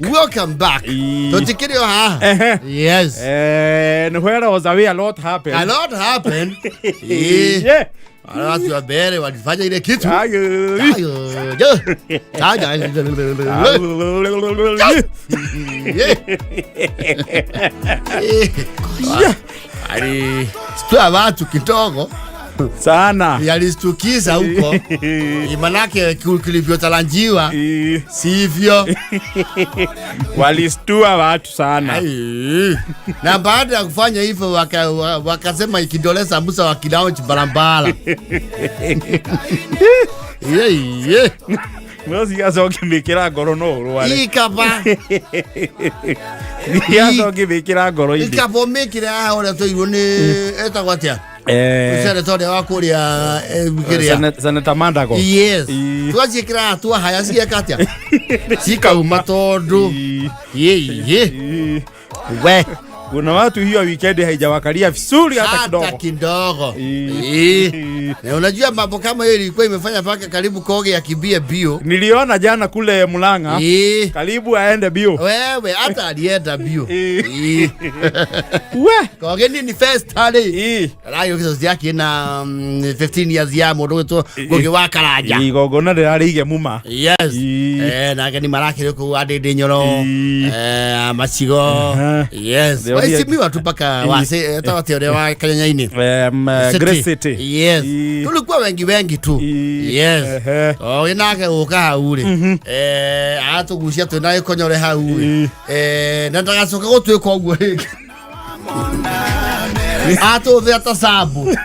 Welcome back. Tũtikĩrĩ o haha. Ehe. Yes. And where was away a lot happened. A lot happened. Eh. Wale watu wa mbele walifanya ile kitu. Ayo. Ayo, yo. Ayo, ayo. Yeah. Eh. Alistua watu kidogo, Sana. yalistukiza huko, manake kilivyotarajiwa sivyo. Walistua watu sana. Ai. Na baada ya kufanya hivyo wakasema ikidole sambusa wakilaunch barabara. Yeah, yeah. No ciaca ũngĩmĩkĩra ngoro no ũrware. Ikaba Ciaca ũngĩmĩkĩra ngoro-inĩ. Ikaba ũmĩkĩre haha ũrĩa twairwo nĩ etagwo atĩa? Seneta ũrĩa wa kũrĩa kĩrĩa. Senator Mandago. Yes. Ii. Twaciĩkĩra haha twahaya cieka atĩa? Cikauma tondũ. Yeah, yeah. We. Kuna watu hiyo weekend haijawakalia vizuri hata Hata kidogo. kidogo. Ii. Ii. Na unajua mambo kama hiyo ilikuwa imefanya mpaka karibu Koge akimbie bio. Niliona jana kule Murang'a Ii. karibu aende bio. Wewe hata alienda bio. Ii. Ii. We. Koge ni first hali. Ii. Rayo kiso yake na 15 years ya mũndũ gwĩtwo Ngugi wa Karanja. Igongona rĩrarĩ igemu ma. Yes. Ii. Nake ni marakĩrĩ kũu Andĩndĩ Nyoro. Ii. Macigo. Aha. Yes. The audience- Waheshimiwa tu mpaka wase etagwo atĩa ũrĩa wa Kanyanyainĩ. City. Grace City. Yes. Ii. Tulikuwa wengi wengi tu. Ii. Yes. Ehe. O nake gũka hau rĩ. Aratũgucia twĩna gĩkonyore hau rĩ. Ii. Na ndagacoke gũtuĩka ũguo rĩngĩ. Atũthĩa ta sambu.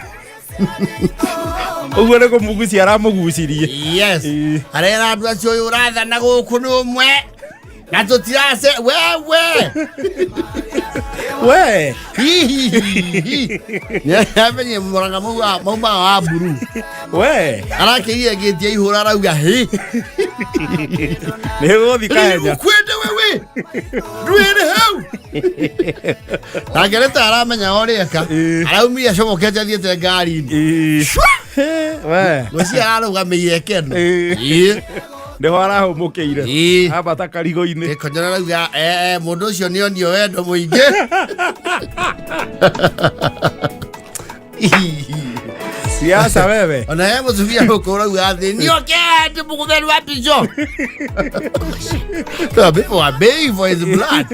Ũguo nĩ kũmugucia aramũgucirie. Yes. Ii. Arera andũ acio ũyũ ũrathana gũkũ nĩ ũmwe. Na tũtirace wewe. We. Hihihi. Nĩamenye mũranga maumaga wa mburu. We. Arakĩria ngĩtia ihũra arauga hĩ. Nĩ gũthi kahenya. Ukwende wewe. Ndwĩrĩ hau. Nake nĩ ta aramenya ũrĩa eka. Ii. Araumire acomokete athiĩte ngari-inĩ. Ii. We. Ngwĩciria ararũgamĩire keno. Ii. Ii. Nĩho arahũmũkĩire. Ii. Ambata karigo-inĩ. Gĩkonyora arauga mũndũ ũcio nĩ onio wendo mũingĩ. Siasa wewe. Ona he mũtumia gũkũ ũrauga thĩ nioke ndĩmũgũtheru wa mbico. So people are baying for his blood.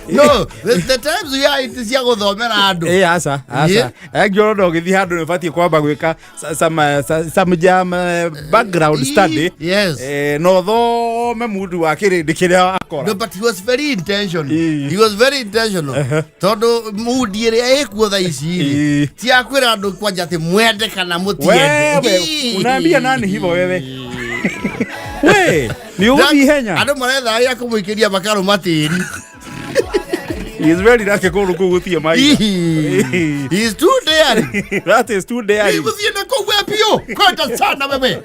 No, the times we are in cia gũthomera andũ. Ĩ aca aca. Angĩona ũgĩthiĩ handũ nĩ ũbatiĩ kwamba gwĩka some jam background study. Yes. Na ũthome mundu wa kĩrĩndĩ kĩrĩa wakora. No, but he was very intentional. Ii. He was very intentional. Tondũ mood ĩrĩa ĩkuo thaa ici rĩ, Ii. ti ya kwĩra andũ kwanja atĩ mwende kana mũtiende. Wewe unaambia nani hivyo wewe? We, ni ũgũthiĩ ihenya. Andũ maretha arĩa kũmũikĩria makarũma tĩri. He is very lucky kũndũ kũu gũtirĩ mahiga. He is too daring. That is too daring. Gũthiĩ na kũu we biũ. Kwenda sana wewe.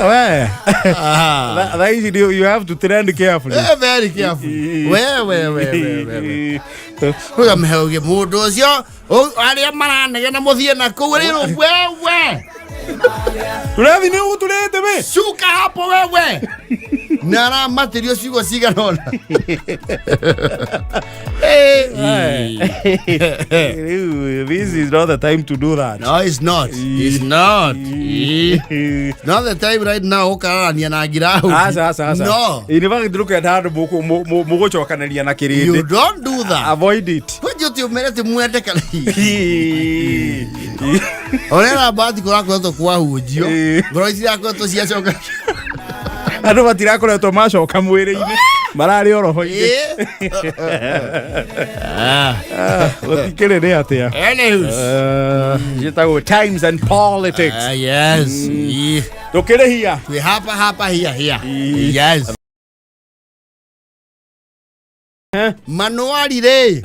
We. Aha. Thaa ici you have to trend carefully. Very careful. We we we we we. Ũkamũhe mũndũ ũcio arĩa maranegena mũthiĩ na kũu rĩrũ wewe. Tũrathiĩ nĩ ũgũtũrĩte we. Shuka hapo wewe. Na aramatĩrio ciugo cigana ũna. Rĩu, this is not the time to do that. No, it's not. It's not. It's not the time right now ũkararania na ngiraũ. Aca aca aca. No. In fact ndũkenda handũ mũgũcokanĩria na You kĩrĩndĩ. don't do that. Avoid it. Kwanja ũti ũmere atĩ mwende kana ũrera bahati kũrakoretwo kwahunjio Ĩ. ngoro cirakoretwo ciacoka. Andũ matirakoretwo macoka mwĩrĩ-inĩ mararĩ o roho-inĩ. Gũtikĩrĩ nĩ atĩa. Anyways. Ciĩtagwo times and politics. Ah, yes. Ĩ. Tũkĩrĩhia. Twĩ hapa hapa hia hia. Ĩ. Yes. Manuari rĩ.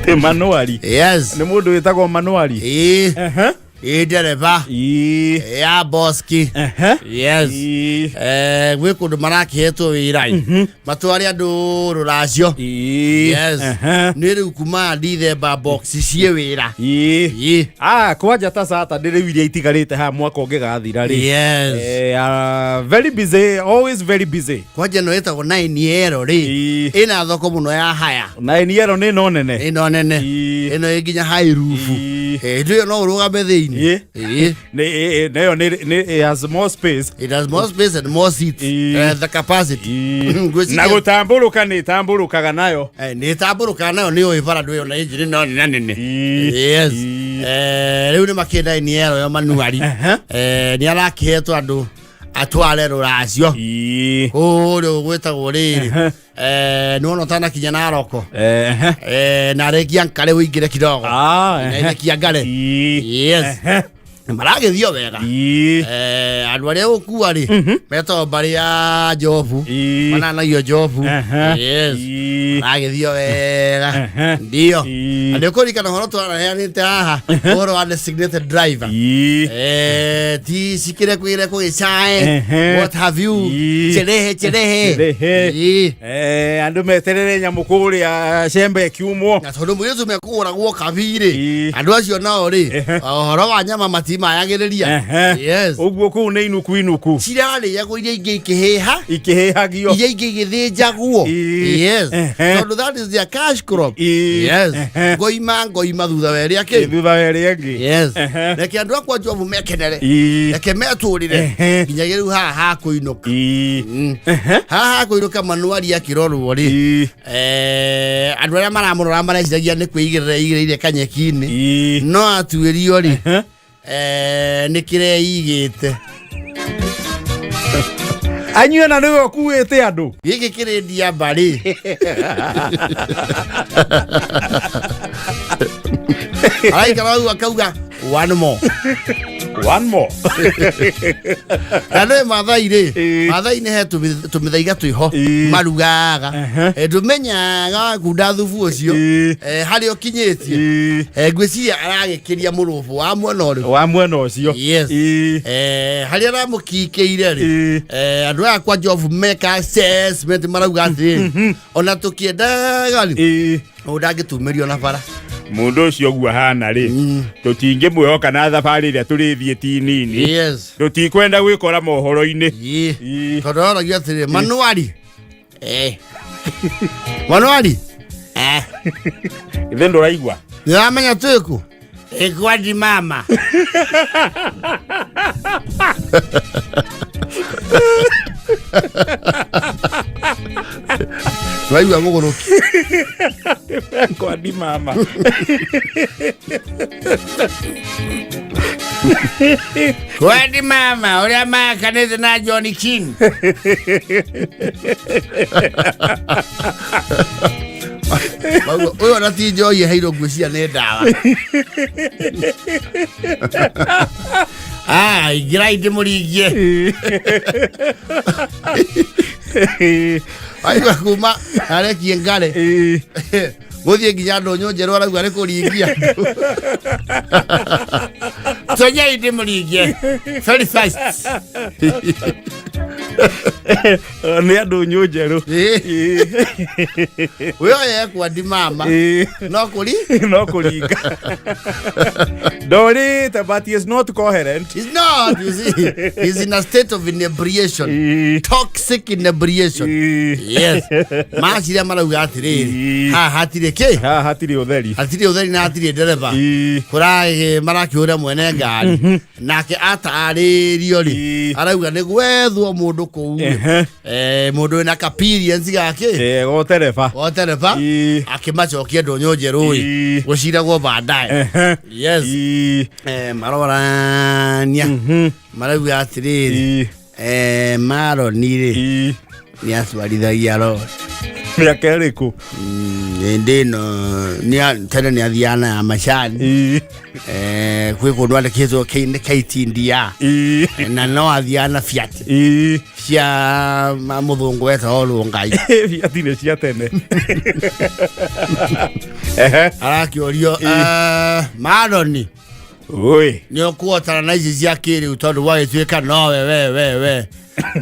Ti manuari. Yes. Nĩ mũndũ wĩtagwo manuari. Ĩ. Ehe. Ĩ ndereba Ii. ya boski. Ehe. Yes. Ii. Gwĩ kũndũ marakĩhetwo wĩra ĩ matware andũ rũracio. Ii. Yes. Ehe. Nĩ rĩu kuma ndithemba box ciĩ wĩra. Ii. Ĩ. Ah, kwanja ta Saturday rĩu iria itigarĩte haha mwaka ũngĩgathira rĩ. Yes. Very busy, always very busy. Kwanja ĩno ĩtagwo nine ero rĩ, Ii. ĩna thoko mũno ya haya. Na ĩniero nĩ no nene. Ĩno nene. Ii. Ĩno ĩ nginya high roof. Ii. Hĩndĩ ĩyo no ũrũgame thĩinĩ. Ĩ. Ĩ. Nĩ ĩyo nĩ it has more space. It has more space and more seats. Ii. The capacity. Ii. Ngwĩciria- Na gũtambũrũka nĩ ĩtambũrũkaga nayo. Nĩ ĩtambũrũkaga nayo nĩ ũĩ bara ndwĩyo na injini no nene nene. Ii. Yes. Ii. Rĩu nĩ makĩenda ni ero yo manuari. Ehe. Nĩ arakĩhetwo andũ atware rũracio. Ii. Kũrĩa gwĩtagwo rĩrĩ. Ehe. Nĩ wona ũtanakinya Naroko. Ehe. Na rĩkia nkare ũingĩre kidogo. Ah, Na ehe. ĩrekia ngare. Ii. Yes. Ehe. Maragĩthio wega. Ii. Andũ arĩa gũkua rĩ metagwo mbarĩ ya Njobu. Ii. Mananagio Njobu. Ehe. Yes. Ii. Maragĩthio wega. Ehe. Ndio. Ii. Na nĩ ũkũririkana ũhoro twaraheanĩte haha ũhoro wa designated driver. Ii. Ti cikĩre kwĩre kũgĩcae. Ehe. What have you? Ii. Cherehe cherehe. Cherehe. Ii. Andũ meterere nyamũ kũrĩa cembe ĩkiumwo. Na tondũ mũirĩtu mekũgũragwo kabi-rĩ, Ii. andũ acio nao rĩ, Ehe. ũhoro wa nyama matimayagĩrĩria. Ehe. Yes. Ũguo kũu nĩ inuku inuku. Cirarĩagwo iria ingĩ ikĩhĩha, Ikĩhĩhagio. iria ingĩ igĩthĩnjagwo. Ii. Yes. Ehe. Tondũ that is their cash crop. Ii. Yes. Ehe. Ngoima ngoima thutha wa ĩrĩa kĩ. Thutha wa ĩrĩa ĩngĩ. Yes. Ehe. Reke andũ akwa Njobu mekenere. Ii. Reke metũrĩre. Ehe. Nginya rĩu haha hakũinũka. Ii. Ehe. Haha hakũinũka manuari akĩrorwo rĩ. Ii. Andũ arĩa maramũrora mareciragia nĩ kwĩigĩrĩra eigĩrĩire kanyeki-inĩ. Ii. No atuĩrio rĩ, Ehe. nĩ kĩreigĩte. Anyue na nĩwe ũkuĩte andũ. Gĩkĩ kĩrĩ ndiamba rĩ. Araikara hau akauga one more. One more. Na nĩ Maathai rĩ, Ĩĩ. Maathai nĩ he tũmĩthaiga twĩho Ĩĩ. marugaga. Ehe. Ndũmenyaga wakunda thubu ũcio Ĩĩ. harĩa ũkinyĩtie. Ii. Ngwĩciria aragĩkĩria mũrũbũ wa mwena ũrĩkũ. Wa mwena ũcio. Yes. Ii. Harĩa aramũkikĩire rĩ, Ĩĩ. andũ aya kwa Njobu meka assessment marauga atĩrĩrĩ, ona tũkĩendaga rĩ, Ii. ũyũ ndangĩtumĩrio na bara. Mũndũ ũcio ũguo ahana rĩ, tũtingĩmwĩhoka na thabarĩ ĩrĩa tũrĩthiĩ ti nini. Yes. Tũtikwenda gwĩkora mohoro-inĩ. Ĩĩ. Ĩĩ. Tondũ aroragia atĩrĩrĩ, manuari. Manuari. Ithe ndũraigua. Nĩũramenya twĩkũ? Ĩkwandi mama. Waigua mũgũrũki. Kwandi mama. Kwandi mama ũrĩa makanĩte na John King. Waigua, ũyũ ona ti njohi ĩheirwo ngwĩciria nĩ ndawa. Ah, ingĩrai ndĩmũringie. Waigua kuma arekie ngare gũthiĩ nginya ndũnyũ njerũ arauga nĩ kũringia andũ. Tonyai ndĩmũringie. Very fast. Nĩ andũ nyũ njerũ. Ĩĩ. Ũyũ ekwandi mama. No kũri? No kũringa. Ndorĩte but he is not coherent. He's not, you see. He's in a state of inebriation. Toxic inebriation. Yes. Maciria marauga atĩrĩrĩ, Ĩĩ. haha hatirĩ kĩ? Haha hatirĩ ũtheri. Hatirĩ ũtheri na hatirĩ ndereba. Ĩĩ. Kũragĩ marakĩũra mwene ngari. Nake atarĩrio rĩ, Ĩĩ. arauga nĩ gwethwo mũndũ kũu. Ehe. Mũndũ wĩna experience gake. Gotereba. Gotereba. Ĩĩ. Akĩmacokia ndũnyũ njerũ ĩ. Ĩĩ. Gũciragwo baadaye. Ehe. Yes. Ĩĩ. Marorania marauga atĩrĩrĩ, Ĩĩ. Maroni rĩ Ĩĩ. nĩ atwarithagia rori. Mĩaka ĩrĩkũ? Hĩndĩ ĩno tene nĩ athiaga na ya macani. Ĩĩ. Kwĩ kũndũ andĩkĩtwo nĩ KTDR. Ĩĩ. Na no athiaga na Fiat Ĩĩ. cia mũthũngũ wetagwo Rũngai. Fiat nĩ cia tene. Ehe. Arakĩũrio, Maroni Oi. Nĩ ũkũhotana na ici cia kĩrĩu tondũ wagĩtuĩka nowe we we we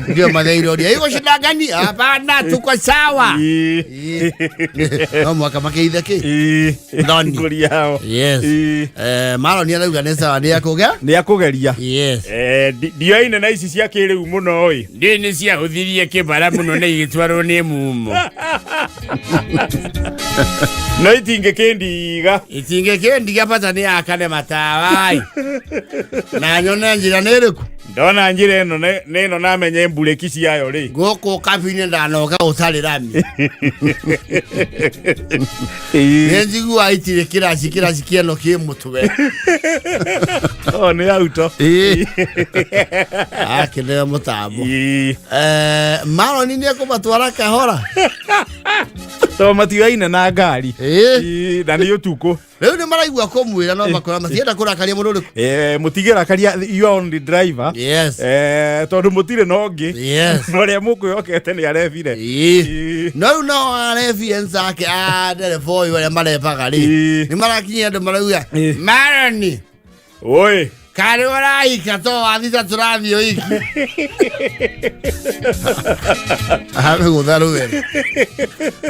ndio matheiroria igũcindangani hapana, tuko sawa. Ii. No mwaka makeithe kĩ Ii. Thoni. Ngũri yao. Yes. Ii. Maroni arauga nĩ sawa nĩ akũgea. Nĩ akũgeria. Yes. Ndioine na ici cia kĩrĩu mũno ĩ. Ndĩ nĩ ciahũthirie kĩbara mũno na igĩtwarwo nĩ mumo. No itingĩkĩndiga. Itingĩkĩndiga bata nĩ akane matawa na nyone njĩra nĩ ĩrĩkũ. Ndona njĩra ĩno nĩ ĩno namenye mburĩki ciayo rĩ. Gũkũ kabi-inĩ ndanoka gũtarĩ rami. Ii. Nĩ njiguaga itirĩ kĩraci kĩraci kĩeno kĩ mũtwe. O nĩ auto. Akĩneo mũtambo. Ii. Maroni nĩ ekũmatwara kahora. To matioaine na ngari. Ĩĩ. Ii, na nĩ ũtukũ. Rĩu nĩ maraigua kũmwĩra no makora matienda kũrakaria mũndũ ũrĩkũ. Mũtigĩrakaria you are only driver. Yes. Tondũ mũtirĩ na ũngĩ. Yes. Na ũrĩa mũkwĩhokete nĩ arebire. Ĩĩ. Ii. No rĩu no arebiensa ake a ndereba ũyũ arĩa marebaga rĩ Ĩĩ. nĩ marakinyia andũ marauga Ĩĩ. Maroni Oi. karĩ ũrahika to wathita tũrathiĩ ũhiki amĩgũtha rũere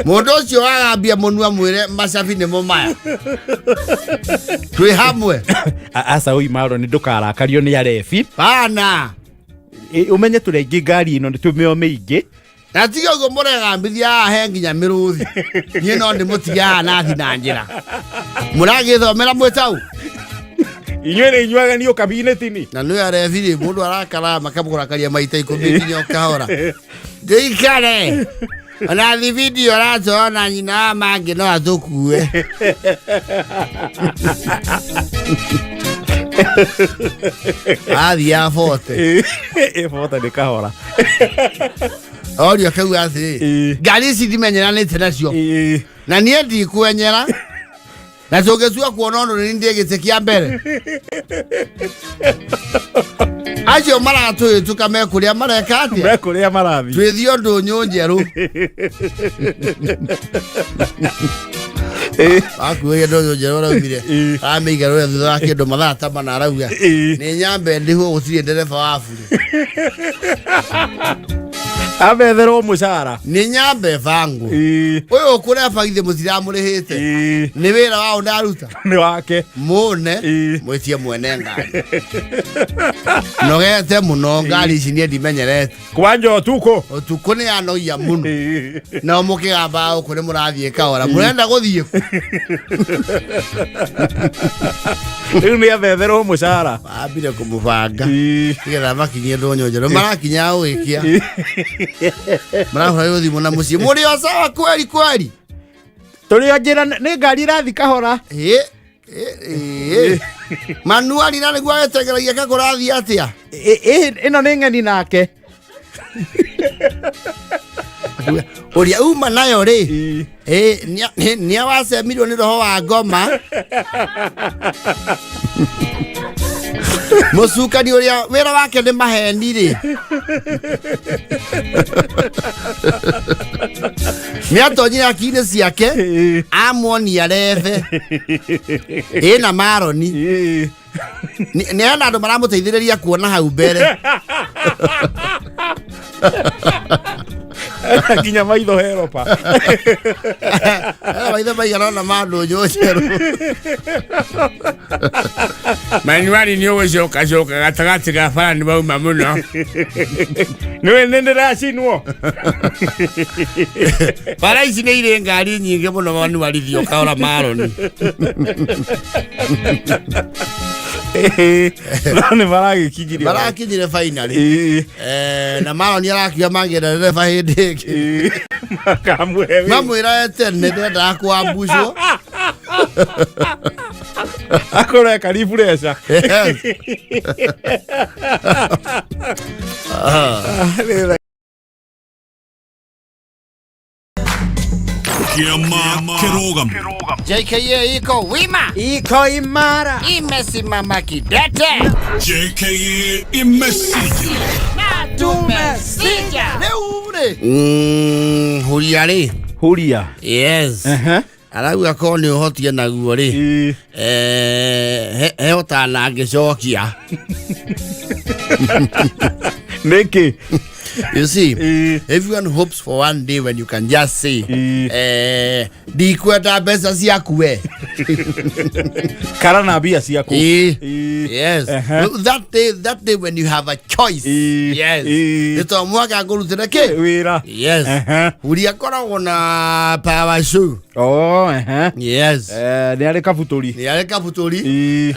mũndũ ũcio agambia mũnua mwĩre macabi nĩmo maya twĩ hamwe. Aca oi Maroni ndũkarakario nĩ arebi. Bana. Ũmenye tũrĩ aingĩ ngari ĩno nĩ tũmĩo mĩingĩ. Na tiga ũguo mũregambithia haha he nginya mĩrũthi niĩ no ndĩmũtigaga nathi na njĩra mũragĩthomera mwĩtau. Inyuĩ nĩ inyuaga niũ kabinetini. Na nĩ arebirĩ mũndũ arakara makamũrakaria maita 10 nginya ũkahora ndĩikare ona thibindi ũratwara na nyina wa mangĩ no atũkue. Athiaga bote. Ĩ bota nĩ kahora. Orio akauga atĩrĩ Ĩĩ. ngari ici ndimenyeranĩte nacio Ĩ. na niĩ ndikwenyera na tũngĩtua kuona ũndũ nĩ ndĩ gĩtĩ kĩa mbere acio maratũhĩtũka mekũrĩa mareka atĩa Mekũrĩa marathiĩ. twĩthiĩ ũndũ nyũ njerũ akuĩire ndũnyũ njerũ araumire Ĩĩ. aramĩiga rũrĩa thutha wa kĩndũ mathaa ta mana arauga Ĩĩ. nĩ nyambe ndĩhwo gũtirĩ ndereba wa burĩ. Abetherwo mũcara. Nĩ nyambe bangwo Ĩ. ũyũ ũkũreba githĩ mũtiramũrĩhĩte Ĩ. nĩ wĩra wa ũndaruta Nĩ wake. mũne Ĩĩ. mwĩtie mwene ngari nogete mũno ngari ici niĩ ndimenyerete. Kwanja ũtukũ. Ũtukũ nĩ yanogia mũno. Ĩ. Nao mũkĩgamba gũkũ nĩ mũrathiĩ kahora mũrenda gũthiĩ kũ? Rĩu nĩ abetherwo mũcara. Ambire kũmũbanga Ĩ. nĩgetha makinyie ndũnyũ njerũ marakinya gũgĩkia marahũra thimũ na mũciĩ mũrĩ o sawa kweri kweri. Tũrĩ o njĩra nĩ ngari ĩrathiĩ kahora. Ĩ, ĩ, ĩ. Manuari na nĩguo agĩtengeragia kakũrathiĩ atĩa. Ĩno nĩ ng'eni nake. Ũrĩa uma nayo rĩ Ĩ. ĩ, nĩa wacemirwo nĩ roho wa ngoma mũcukani ũrĩa wĩra wake nĩ maheni rĩ nĩ atonyire akiri ciake Ĩ. amuonia rethe ĩna maroni. Ĩ. Nĩ hena andũ maramũteithĩrĩria kuona hau mbere. Nginya maitho heropa. Hena maitho maigana ũna ma ndũnyũ njerũ. Manuari nĩ ũgũcokacoka gatagatĩ ga bara nĩ wauma mũno. Nĩwe nĩ ndĩracinwo. Bara ici nĩ irĩ ngari nyingĩ mũno manuari thiĩ ũkahora maroni. No nĩ maragĩkinyirie. Marakinyire finally. Ĩ. Na maroni arakiuga mangĩenda ndereba hĩndĩ ĩngĩ Ĩ. Makamũhe wĩra. mamwĩra tene ndendaga kwambucwo. Akorwo eka refresher. Yes. Kiama Kirogam. JKA iko wima Iko imara. imesimama kidete. JKA Imesija. Tumesija rĩu rĩ huria rĩ. Huria. Yes. Ehe. Arauga korwo nĩ ũhotie naguo rĩ, he ũtanangĩcokia. Nĩkĩ? You see, everyone hopes for one day when you can just say, ndikwenda mbeca ciaku we. Kara na mbia ciaku. Yes. That day when you have a choice. Yes. Nĩ to mwaka ngũrutĩre kĩ? Wĩra. Yes. Huria akoragwo na power show. Oh, ehe. Yes. Nĩ arĩ kabutũri. Nĩ arĩ kabutũri.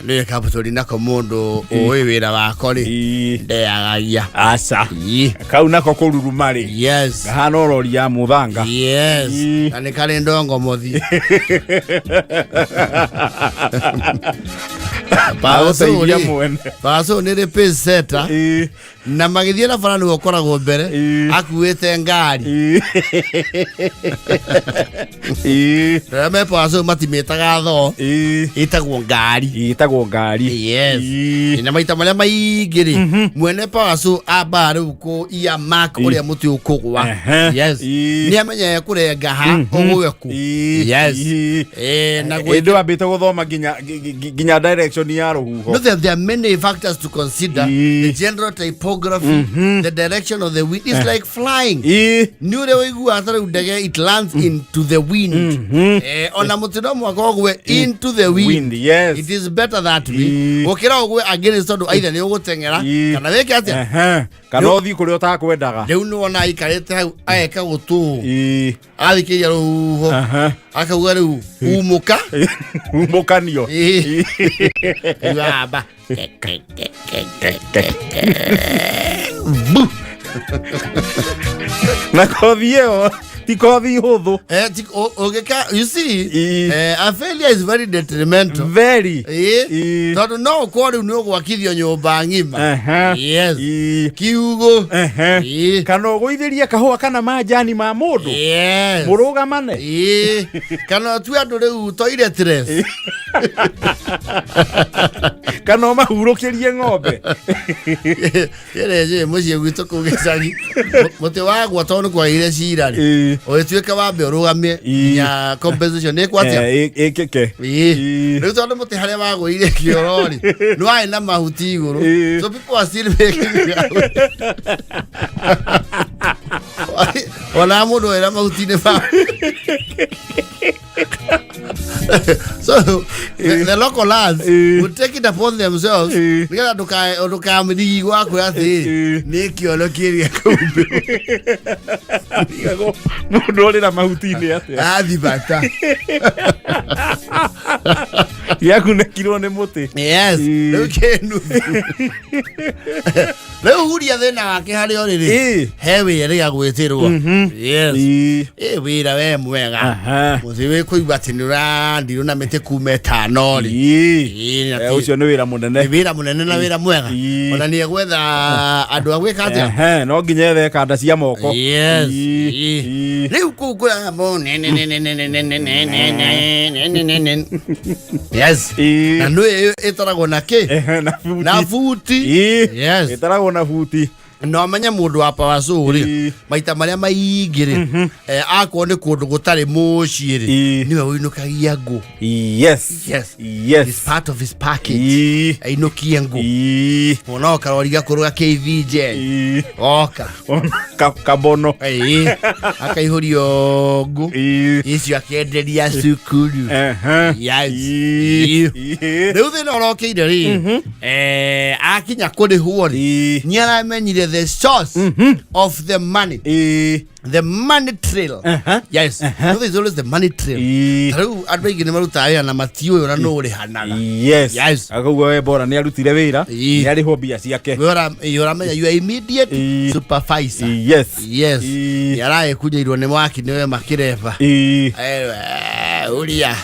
Nĩ kabutũri nako mũndũ ũĩ wĩra wako rĩ, ndeyagagia. Aca. Kau nako kũruruma rĩ. Gahana orori ya mũthanga. Yes. Na nĩ karĩ ndongo mũthi. Agũteithia mwene. Paraso nĩ rĩ pace setter. Na magĩthiĩ na bara nĩwe ũkoragwo mbere akuĩte ngari. Arĩa me Paraso matimĩtaga thoo, ĩtagwo ngari. Ĩtagwo ngari. Yes. Na maita marĩa maingĩ rĩ, mwene Paraso ambaga rĩu kũ earmark ũrĩa mũtĩ ũkũgwa. Yes. Nĩ amenyaga kũrenga ha ũgũe kũ. Yes. Na Ĩndĩ wambĩte gũthoma nginya direction ya rũhuho. No, there are many factors to consider. The general typography, the direction of the wind. It's like flying. Nĩ ũrĩa ũiguaga ta rĩu ndege, it lands into the wind. Ona mũtĩ no mũhaka ũgwe into the wind. Wind, yes. It is better that way. Gũkĩra ũgwe against, tondũ either nĩ ũgũteng'era kana wĩke atĩa? Kana ũthiĩ kũrĩa ũtakwendaga. Rĩu nĩ wona aikarĩte hau ageka gũtũ athikĩria rũhuho, akauga rĩu umũka. Umũkanio. Amba. Na kothi ĩyo ti kothi hũthũ. Ũngĩka, you see, a failure is very detrimental. Very. Tondũ no ũkorwo rĩu nĩ ũgwakithio nyũmba ng'ima. Yes. Kiugo. Kana ũgũithĩrie kahũa kana majani ma mũndũ. Mũrũgamane. Kana ũtue andũ rĩu toiletress. Kana ũmahurũkĩrie ng'ombe. Ĩrĩ mũciĩ gwitũ kũu gĩcagi, mũtĩ wagwa tondũ nĩ kwagĩire cira rĩ, ũgĩtuĩka wambe ũrũgamie nginya compensation nĩ ĩkwatia. Ĩkĩke. Rĩu tondũ mũtĩ harĩa wagũire kĩoro rĩ, nĩ warĩ na mahuti igũrũ, so people are still making ona mũndũ wĩra mahuti-inĩ ma. So the local lads would take it upon themselves nĩgetha ndũkamĩrigi gwakwĩra atĩ nĩ kĩoro kĩrĩa kũu. Mũndũ ũrĩra mahuti-inĩ atĩa? Athi bata. Gĩakunĩkirwo nĩ mũtĩ. Yes. Rĩu kĩnuthu rĩu huria thĩna wake harĩa ũrĩ rĩ, he wĩra rĩga gwĩtĩrwo. Yes. Ĩ wĩra we mwega mũthĩ wĩ kũigua atĩ nĩ ũrandirwo na mĩtĩ kuma ĩtano rĩ. Ĩ, na Ũcio nĩ wĩra mũnene. Nĩ wĩra mũnene na wĩra mwega. Ona nĩ egwetha andũ a gwĩka atĩa? No nginya ethe kanda cia moko. Yes. Rĩu kũu kũrabo. Yes. Na nĩ ĩtaragwo na kĩ? Na buti. Na buti. Yes. Ĩtaragwo na buti. Na ũmenye mũndũ wa pawacu rĩ, maita marĩa maingĩ rĩ, akorwo nĩ kũndũ gũtarĩ mũciĩ rĩ, nĩwe ũinũkagia ngũ. Yes. It's part of his package, ainũkie ngũ ona karori gakũrũ ga KVJ oka. Kabono. Akaihũrio ngũ icio akenderia cukuru. Yes. Rĩu thĩna ũrokĩire rĩ, akinya kũrĩhwo rĩ, nĩ aramenyire the source of the money, the money trail. Yes. No, there's always the money trail. Ta rĩu andũ aingĩ nĩ marutaga wĩra na matiũĩ ũrĩa nũ ũrĩhanaga. Yes. Akauga we bora nĩ arutire wĩra, nĩ arĩhwo mbia ciake. We ũramenya you are immediate supervisor. Yes. Nĩ aragĩkunyĩirwo nĩ mwaki nĩwe makĩreba. Uria.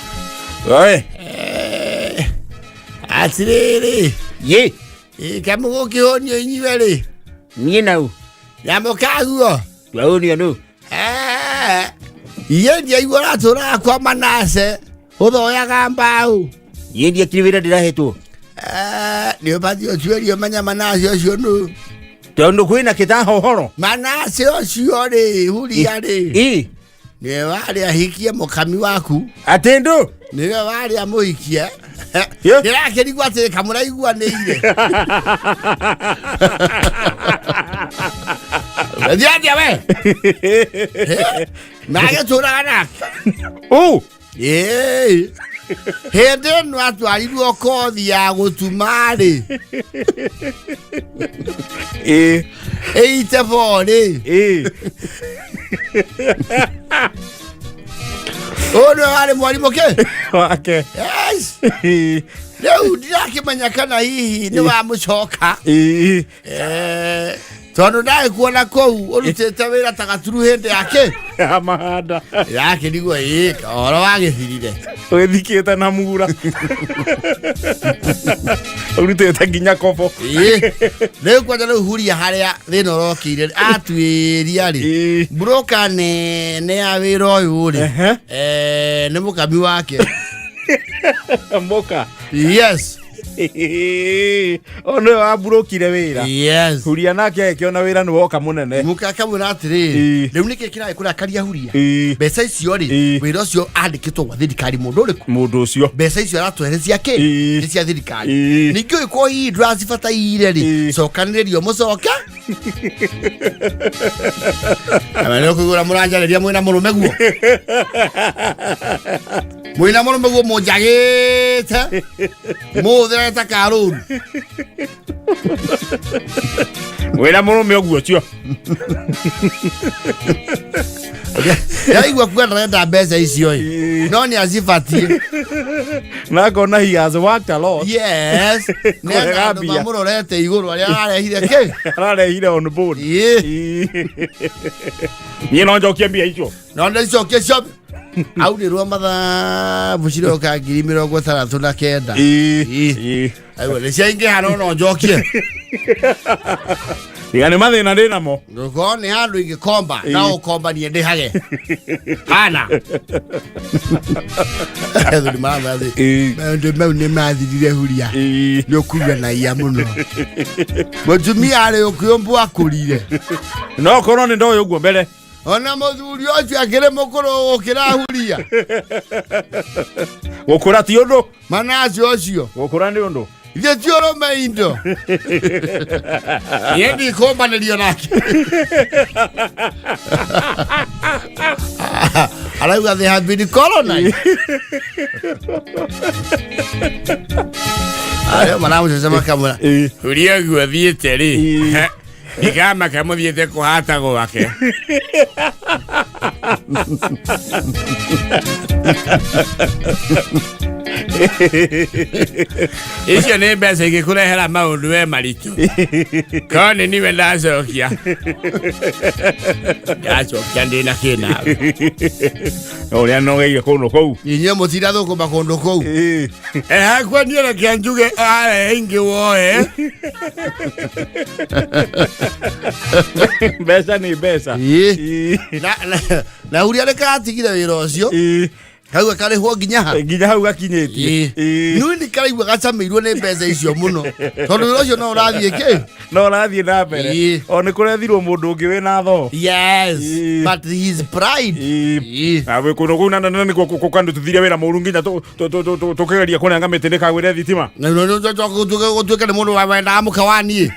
Oi. Atirĩrĩ. Ye. Kamũgũkĩhũnio inyuĩ rĩ? Niĩ nau. Nyamũkaguo. Twaũnio nũ? Iye ndiaigua ũratũraga kwa Manase ũthoyaga mbaũ. Niĩ ndiekire wĩra ndĩrahetwo. Nĩ ũbatiĩ ũtuĩrie ũmenye Manase ũcio nũ. Tondũ kwĩna kĩtahohoro. Manase ũcio rĩ, huria rĩ. Ĩ. Nĩwe warĩ ahikie mũkami waku. Atĩ ndũ. Nĩwe warĩ amũhikie. Yeah. Ndĩrakĩrigwo atĩ kamũraiguanĩire. Thiĩ atĩa we? Magĩtũraga nake. Ũ. Ĩĩ. Hĩndĩ ĩno atwarirwo kothi ya gũtuma-rĩ, Ĩ. ĩite bo-rĩ, Ĩ. ũyũ nĩwe warĩ mwarimũ kĩ? Wake. Yes. Ĩ. Rĩu ndirakĩmenya kana hihi nĩ wamũcoka. Ĩ. Eh, tondũ ndagĩkuona kũu ũrutĩte wĩra ta gaturu hĩndĩ yake Ya mahanda. yakĩrigwo ĩ ũhoro wagĩthirire. Ũgĩthikĩte na mura. Ũrutĩte nginya kobo. Ĩ, rĩu kwanja rĩu huria harĩa thĩna ũrokĩire atuĩria rĩ Ĩ. mburoka nene ya wĩra ũyũ rĩ Ehe. eh, nĩ mũkami wake. Moka. Yes. O nĩwe wamburũkire wĩra. Yes. Huria nake agĩkĩona wĩra nĩ woka mũnene. Mũka akamwĩra atĩrĩrĩ, Ĩ. rĩu nĩkĩ kĩragĩkũrakaria huria? Ĩ. Mbeca icio rĩ, Ĩ. wĩra ũcio andĩkĩtwo gwa thirikari mũndũ ũrĩkũ? Mũndũ ũcio. Mbeca icio aratwere cia kĩ? Ĩ. Nĩ cia thirikari. Ĩ. Ningĩ ũngĩkorwo hihi ndũracibataire rĩ, Ĩ. cokanĩrĩria ũmũcoke. Kana nĩ ũkũigua mũranjarĩria mwĩna mũrũme guo. Mwĩna mũrũme guo mũnjagĩte. Mũhũthĩre ta karũru. Wĩna mũrũme ũguo ũcio. Yaigua kuga ndarenda mbeca icio ĩ. No nĩ acibatiĩ. Na akona he has worked a lot. Yes. Nĩ Kũrega andũ mbia. mamũrorete igũrũ arĩa ararehire kĩ? Ararehire on board. Ĩ. Niĩ no njokie mbia icio. No nĩicokie ciothe. Aurĩrwo mathabu ciroka 69,000. Ĩ. Ĩ. Ĩ. Aigua nĩ ciaingĩha no no njokie. Tiga nĩ mathĩna ndĩ namo. Ngũkorwo nĩ handũ ingĩkomba no ũkombanie ndĩhage. Hana. Athuri marathĩ. Ĩ. Maũndũ mau nĩ mathirire huria. Ĩ. Nĩ ũkugua na iya mũno. Mũtumia arĩ ũkĩũmbwo akũrire. No korwo nĩ ndoĩ ũguo mbere. Ona mũthuri ũcio akĩrĩ mũkũrũ gũkĩra huria. Gũkũra ti ũndũ. Manaci ũcio. Gũkũra nĩ ũndũ. Ithe ti ũrũme indo. Niĩ ndikũmbanĩrio nake. Arauga they have been colonized. Arĩa maramũceca makamwĩra Ĩ. Huria ũguo thiĩte rĩ. Ĩ. Ndikamaka mũthiĩte kũhata gwake. Icio nĩ mbeca ingĩkũrehera maũndũ we maritũ. Korwo nĩ niwe ndacokia. Ndacokia ndĩna kĩnawe. Ũrĩa nogeire kũndũ kũu. Inyuĩ mũtirathũkũma kũndũ kũu. Ĩ. Hakwa niĩ reke njuge arehe ingĩ woe. Mbeca nĩ mbeca. Ĩ. Ĩ. Na huria nĩ karatigire wĩra ũcio. Ĩ. Kau karĩhwo nginya ha. Nginya hau gakinyĩtie. Ĩ. Nui nĩ karaigua gacamĩirwo nĩ mbeca icio mũno. Tondũ wĩra ũcio no ũrathiĩ kĩ? No ũrathiĩ na mbere. Ĩ. O nĩ kũrethirwo mũndũ ũngĩ wĩna thoo. Yes. Ĩ. But his pride. Ĩ. Ĩ. Na wĩ kũndũ kũu na nĩkuo kũkandu tũthire wĩra mũru nginya tũkĩgeria kũnenga mĩtĩ ndĩkagwĩre thitima. Na no no gũtuĩke nĩ mũndũ wa wendaga mũka wa niĩ.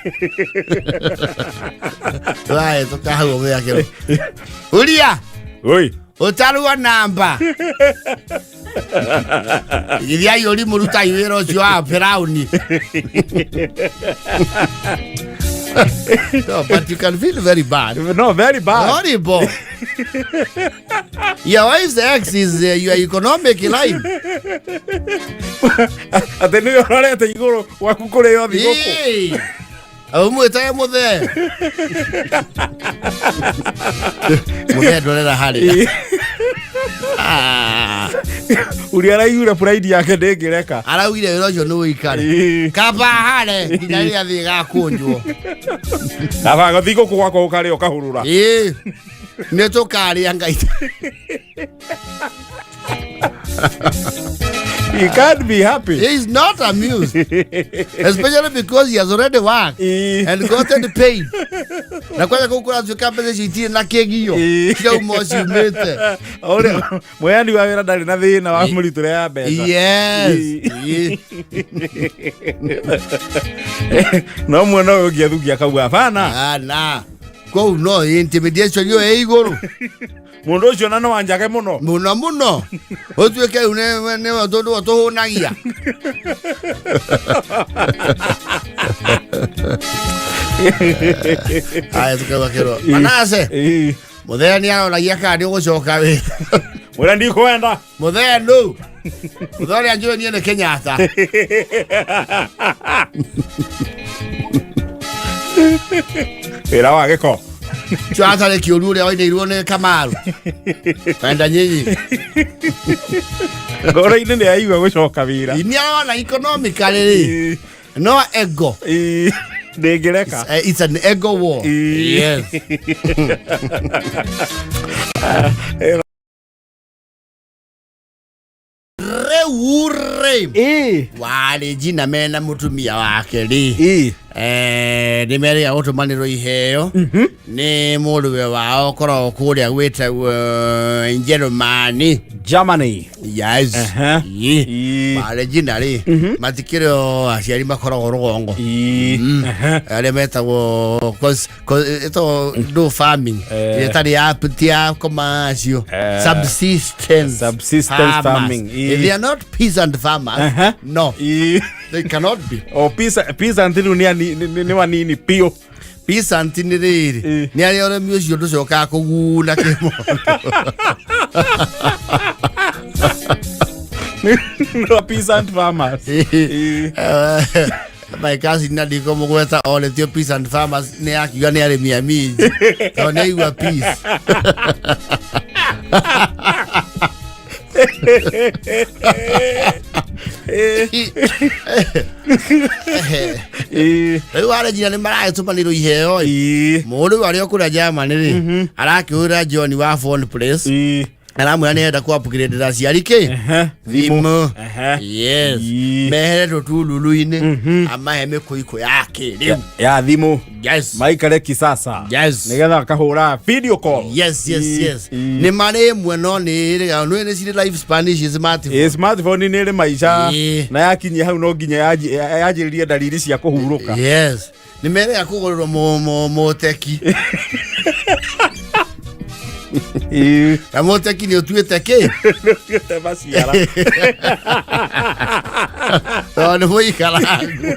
Tũrae tũkahau ũgĩakĩrwo. Huria Oi. ũtarwo namba. Githiai ũrimũ rutai wĩra ũcio wa Firauni. No, but you can feel very bad. No, very bad. Horrible. Your wife's ex is your economic line. Atĩ nĩwe ũrorete igũrũ gwaku kũrĩo thigũkũ. Ĩĩ. Ũmwĩtage mũthee. Mũthee ndorera harĩa. Ah. Ũrĩa araiguire pride yake ndĩngĩreka. Araugire wĩra ũcio nĩ ũikare. Ĩ. Kaba hare nginya rĩrĩa thĩ ĩgakũnjwo. Kaba thigũkũ gwakwa ũkarĩa ũkahurũra. Ĩĩ. Nĩ tũkarĩa Ngai. He can't be happy. He is not amused. Especially because he has already worked Ĩ. and gotten paid. Na kwanja kũu kũratuĩka mbeca icio itirĩ na kĩgio. Ĩĩ. Cirauma o ciumĩte. Ũrĩa mũheani wa wĩra ndarĩ na thĩna wa mũritũre ya mbeca. Yes. Ĩĩ. Ĩĩ. No mwena ũyũ ũngĩ athukia akauga bana Ah, na kũu no intimidation ĩyo ĩ igũrũ mũndũ ũcio na no anjage mũno. Mũno mũno, ũtuĩke rĩu nĩwe tondũ tũhũnagia. Aya, tukauga kĩro Manase. Ĩĩ. Mũthee nĩ aroragia kana nĩ ũgũcoka wĩra. Mwĩra ndikwenda. Mũthee nũ? Mũthee ũrĩa njũĩ niĩ nĩ Kenyatta. Wĩra wa gĩko. Ũcio atarĩ kĩũru ũrĩa wainĩirwo nĩ Kamaru wenda nyinyi. Ngoro-inĩ nĩ aigua gũcoka wĩra. Nĩ arona economically rĩ, no ego. Ĩĩ. Ndĩngĩreka. It's an ego war. Ĩĩ. Yes. Rĩu rĩ, Ĩĩ. warĩ njina mena mũtumia wake rĩ, Ĩĩ. Nĩ merĩga gũtũmanĩrwo iheo nĩ mũrũwe wao ũkoragwo kũrĩa gwĩtagwo Njerumani. Germany. Yes. Ehe. Ĩĩ. Ĩĩ. Warĩ njina rĩ, matikĩrĩ o aciari makoragwo rũgongo. Ĩĩ. Ehe. Arĩa metagwo ĩtagwo do farming. Ĩtarĩ ya ti ya commercial. Subsistence. Subsistence farmers. farming, ĩĩ. They are not peasant farmers. No, Ĩĩ. they cannot be. O peasant rĩu nĩ wanini piũ. Peasant nĩ rĩrĩ, nĩ arĩa ũrĩmi ũcio ndũcokaga kũguna kĩmondo. No peasant farmers. Ĩĩ. My cousin na ndiko mũgweta oretio peasant farmers nĩ akiuga nĩ arĩmi a minji tondũ nĩ aigua peace. Ĩĩ. Rĩu arĩ nĩ maragĩtũmanĩrwo iheo ĩ. Ĩĩ. Mũndũ ũyũ arĩ o kũrĩa Germany rĩ, arakĩhũrĩra John wa phone place, Ĩĩ. aramwĩra nĩ enda kũ-upgrade aciari kĩ thimũ. Ehe. Yes. Ĩĩ. Mehere tũtululu-inĩ, amahe mĩkũikũ ya kĩrĩu. Ya thimũ. Yes. Maikare kisasa. Yes. Nĩgetha akahũra video call. Yes. Ĩĩ. Yes. Ĩĩ. Nĩ marĩ ĩmwe no nĩ ĩrĩga nĩ cirĩ live Spanish smartphone. Ĩĩ, smartphone nĩ ĩrĩ maica Ĩĩ. na yakinyia hau no nginya yanjĩrĩrie ndariri cia kũhurũka. Yes, nĩ merĩga kũgũrĩrwo mũteki. Ĩĩ. Na mũteki nĩ ũtuĩte kĩ? Nĩũtuĩte maciara. Tondũ nĩ mũikarangu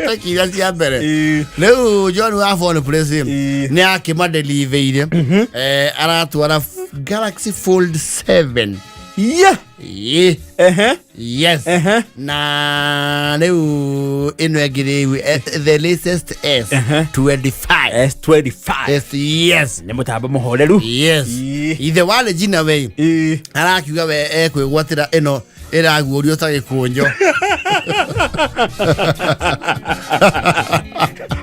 teki iria cia mbere. Ĩĩ. Rĩu John wa phone place Ĩĩ. nĩ akĩmadeliveire, aratwara Galaxy Fold 7. Yeah. Ĩĩ. Ehe. Yes. Ehe. Na rĩu ĩno ĩngĩ rĩu, the latest S25. S25. S, yes. Nĩ mũtambo mũhoreru. Yes. Ĩĩ. Ithe warĩ njina we Ĩĩ. arakiuga we ekwĩgwatĩra ĩno ĩraguũrio ta gĩkũnjo.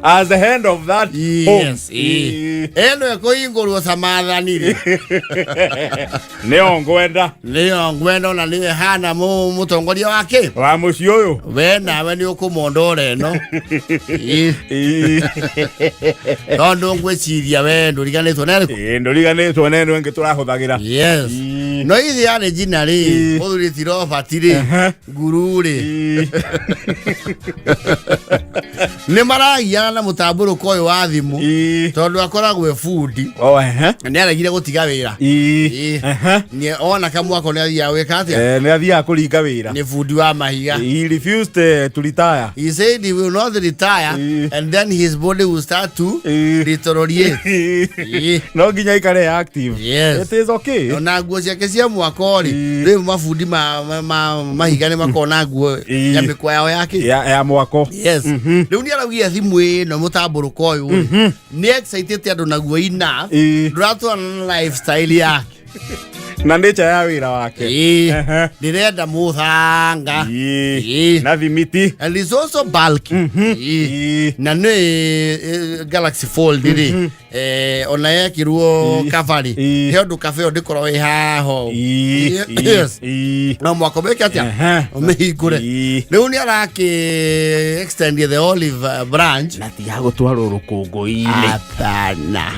As the hand of that home. Yes. Ĩĩ. Ĩno ĩkũhingũrwo ta maathani rĩ. Nĩyo ngwenda. Nĩyo ngwenda, ona nĩwe hana mũtongoria wake wa mũciĩ ũyũ. We nawe nĩ ũkũmondora ĩno. Ĩĩ. Ĩĩ. Tondũ ngwĩciria we ndũriganĩtwo na ĩrĩkũ. Ĩĩ, ndũriganĩtwo na ĩno ĩngĩ tũrahũthagĩra. Yes. Ĩĩ. No ithe yarĩ njina rĩ, Ĩĩ. mũthuri ti Robert rĩ, Ehe. nguru rĩ, Ĩĩ. nĩ maragiana na mũtambũrũko ũyũ wa thimũ, Ĩĩ. tondũ akoragwo e bundi. Oh, ehe. Na nĩ aregire gũtiga wĩra. Ĩĩ. Ĩĩ. Ehe. Nĩ ona kamwako nĩ athiaga gwĩka atĩa? Nĩ athiaga kũringa wĩra. Nĩ bundi wa mahiga. He refused to retire. He said he will not retire Ĩĩ. and then his body will start to Ĩĩ. deteriorate. Ĩĩ. No nginya aikare active. Yes. It is okay. Ona nguo ciake cia mwako rĩ, Ĩĩ. rĩu mabundi ma mahiga nĩ makoragwo na nguo Ĩĩ. ya mĩkwa yao yake. Ya mwako. Yes. Rĩu nĩ araugire thimũ ĩno, mũtambũrũko ũyũ rĩ, nĩ excitĩte andũ naguo enough, Ĩĩ. ndũratwarana na lifestyle yake. Na nature ya wĩra wake. Ĩĩ. Ehe. Ndĩrenda mũthanga. Ĩĩ. Ĩĩ. Na thimiti. And it's also bulky. Ĩĩ. Ĩĩ. Na nĩ Galaxy Fold rĩ, Ona yekirwo kabari he ũndũ kabe ĩyo ndĩkorwo ĩ haho. Yes. No mwaka ũmĩke atĩa? Ũmĩhingũre. Rĩu nĩ arakĩ extend the olive branch. Na ti ya gũtwarwo rũkũngũ-inĩ. Hapana,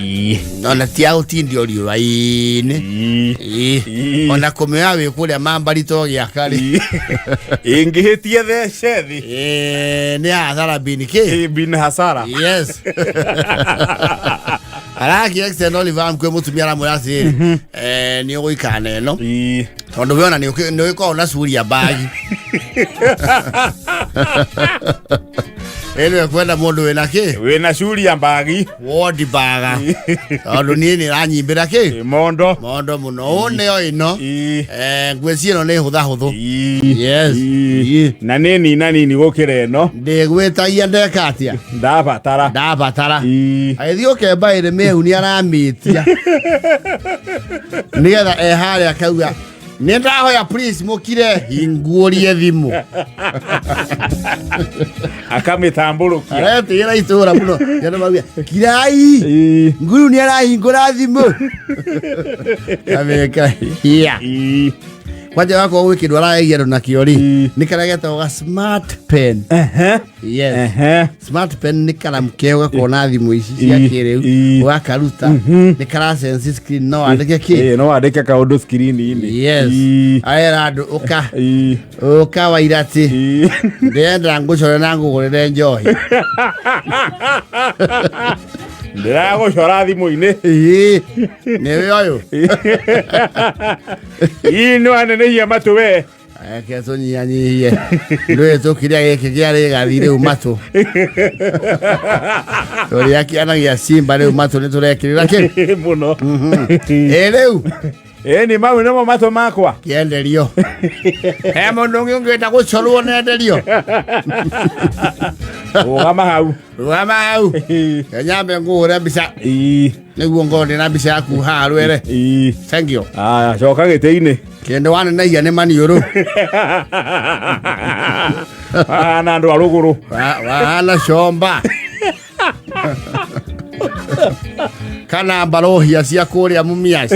ona ti ya gũtindio riũa-inĩ. Ĩ. Ona kũmĩoya wĩ kũrĩa mambarito gĩaka rĩ. Ĩngĩhĩtie thece thĩ. Nĩ hathara bini kĩ. Bin hasara. Yes, araki extend olive arm kwĩ mũtumia, aramwĩra atĩrĩrĩ, nĩ ũgũikara na ĩno tondũ we ona nĩ ũgĩkoragwo na curia mbagi ĩno ĩkwenda mũndũ wĩna kĩ. Wĩna curia mbagi. Wondi baga, tondũ niĩ nĩ ĩranyimbĩra kĩ. Mondo. Mondo mũno, ũũ nĩyo ĩno. Ngwĩciria ĩno nĩ hũthahũthũ. Yes. Na nĩ nina nini gũkĩra ĩno. Ndĩgwĩtagia ndeka atĩa. Ndabatara. Ndabatara. Agĩthiĩ ũkemba ĩrĩ mĩhu nĩ aramĩtia nĩgetha eharĩa akauga, "Nĩ ndahoya, please mũkire hinguũrie thimũ." Akamĩtambũrũkia. Aretĩĩra itũra mũno. Andũ mauga, "Kirai, nguru nĩ arahingũra thimũ." Amĩka hia. Kwanja wakorwo gwĩ kĩndũ arageria andũ nakĩo rĩ, nĩ karĩa getagwo ga smart pen. Yes. Smart pen nĩ karamu keo gakorwo na thimũ ici cia kĩrĩu. Ũgakaruta, nĩ kara sense screen, no wandĩke kĩ. No wandĩke kaũndũ screen-inĩ. Yes. Arera andũ, "Ũka, ũka wairati, ndĩrenda ngũcore na ngũgũrĩre njohi." Ndĩragũcora thimũ-inĩ. Ĩĩ, nĩwe ũyũ. Ii nĩ wanenehia matũ we. Reke tũnyihanyihie, ndũĩ tũkĩrĩa gĩkĩ kĩarĩ gathi rĩu matũ tũrĩa kĩana gĩa simba rĩu matũ nĩ tũrekĩrĩra kĩ. Mũno. Ĩ rĩu. Ĩ nĩ mau nĩmo matũ makwa. Kĩenderio he mũndũ ũngĩ ũngĩenda gũcorwo nenderio? Rũgama hau. Rũgama hau, nyambe ngũhũre mbica nĩguo ngorwo ndĩna mbica yaku haha rwere. Thank you. Aya, coka gĩtĩ-inĩ. Kĩndũ wanenagia nĩ maniũrũ. Na andũ a rũgũrũ. Wahana comba kana mbarohia cia kũrĩa Mumias.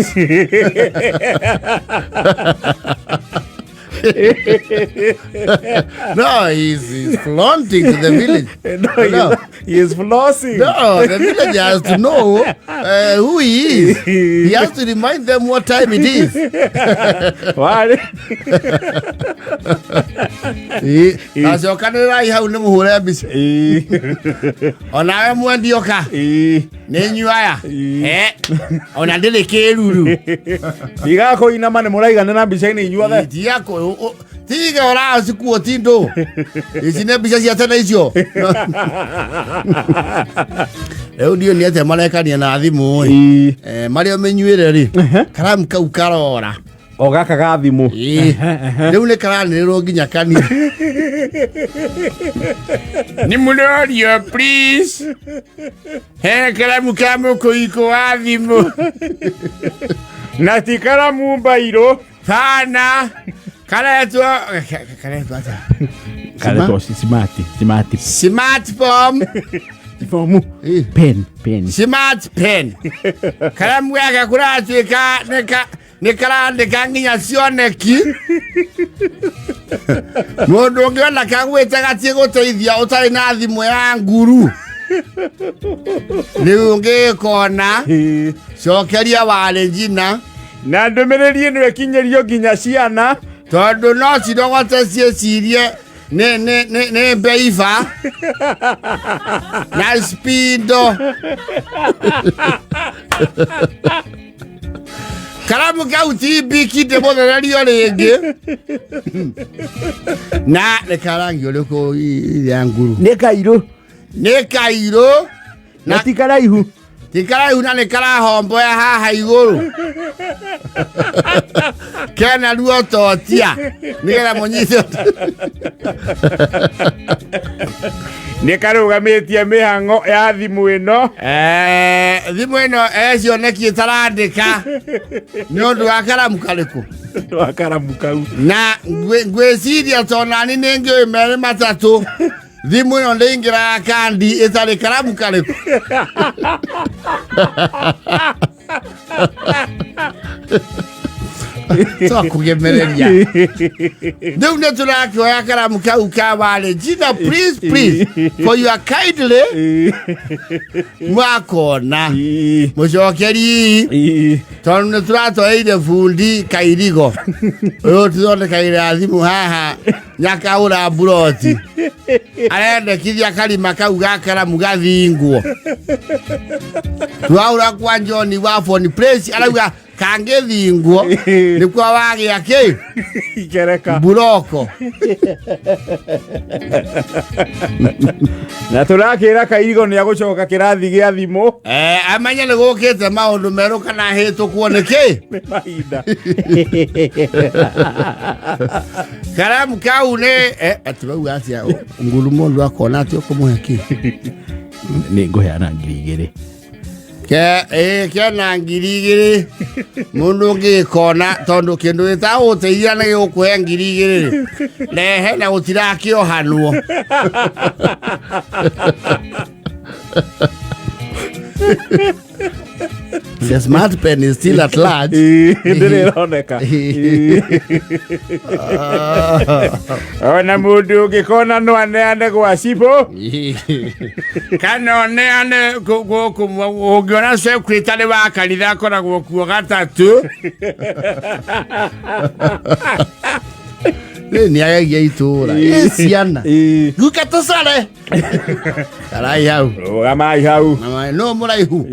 No, he's flaunting to the village. No, No. he is flossing. No, the village has to know who he is. He has to remind them what time it is. Warĩ. Acokanĩrĩrai hau nĩ mũhũre mbica. Onawe mwendioka. Nĩ inyuĩ aya. Ona ndĩrĩ kĩruru. Ndigakũinama nĩ mũraiganĩra mbica-inĩ inyuothe. Tiga tiga ũracikuo tindũ ici nĩ mbica cia tene icio. Rĩu ndiũ nĩ atĩa marekania na thimũ ĩ. Marĩa ũmĩnyuĩre rĩ, karamu kau karora. O gaka ga thimũ. Ĩĩ. Rĩu nĩ karanĩrĩrwo nginya kanitha. Nĩ mũrorio, please, he karamu ka mũkũikũ wa thimũ. Na ti karamu mbairũ. Kana karetwo, karetwo atĩa? Karetwo smart smart. Smart form. Fomu. Pen pen. Smart pen, karamu gaka kũratuĩka nĩ karandĩka nginya cioneki. Mũndũ ũngĩona kagwĩte gatiĩ gũteithia ũtarĩ na thimũ ya nguru. Rĩu ũngĩkona, cokeria warĩ njina. Na ndũmĩrĩri ĩno ĩkinyĩrio nginya ciana. Tondũ no cirogote ciĩcirie nĩ mbeiba na spindo. Karamu kau ti mbiki ndĩmũthererio rĩngĩ na nĩ karangi ũrĩkũ ya nguru? Nĩ kairũ. Nĩ kairũ. Na ti karaihu. Ti karaihu na nĩ karahomboya haha igũrũ kena ruo totia nĩgetha mũnyite. Nĩ karũgamĩtie mĩhang'o ya thimũ ĩno. Thimũ ĩno ecioneki ĩtarandĩka nĩ ũndũ wa karamu karĩkũ? Wa karamu kau. Na ngwĩciria tonani nĩ ngĩũĩ merĩ matatũ. Thimũ ĩno ndĩingĩraga kandi ĩtarĩ karamu karĩkũ? Twakũgemereria rĩu nĩ tũrakĩoya karamu kau ka warĩ jina, please, please, for your kindly mwakona mũcokeri, tondũ nĩ tũratwareire bundi kairigo ũyũ tũthondekagĩra thimũ haha nyakaũra mburoti, arendekithia karima kau ga karamu gathingwo. Twaũra kwa John wa Phone Place, arauga kangĩthingwo nĩkuo wagĩa kĩ Ikereka. Mburoko. Na tũrakĩra kairigo nĩ agũcoka kĩrathi gĩa thimũ. Eh, amenye nĩ gũkĩte maũndũ merũ kana hĩtũkwo nĩ kĩ Nĩ mahinda. Karamu kau nĩ atĩ bauga atĩa nguru mũndũ akona atĩ ũkũmũhe kĩ? Nĩ ngũheana 2000. Ke kena 2000 mũndũ ũngĩkona, tondũ kĩndũ gĩtagũgũteithia nĩ gĩgũkũhe 2000 rĩ, rehe na gũtirakĩohanwo. The smart pen is still at large. Ndĩrĩ ĩroneka. Ona mũndũ ũngĩkona no aneane gwa cibũ. Kana oneane gũkũ ũngĩona secretary wa kanitha akoragwo kuo gatatũ. Rĩ nĩ agegia itũra ĩ ciana guka tũcore karai hau. Rũgamai hau. No mũraihu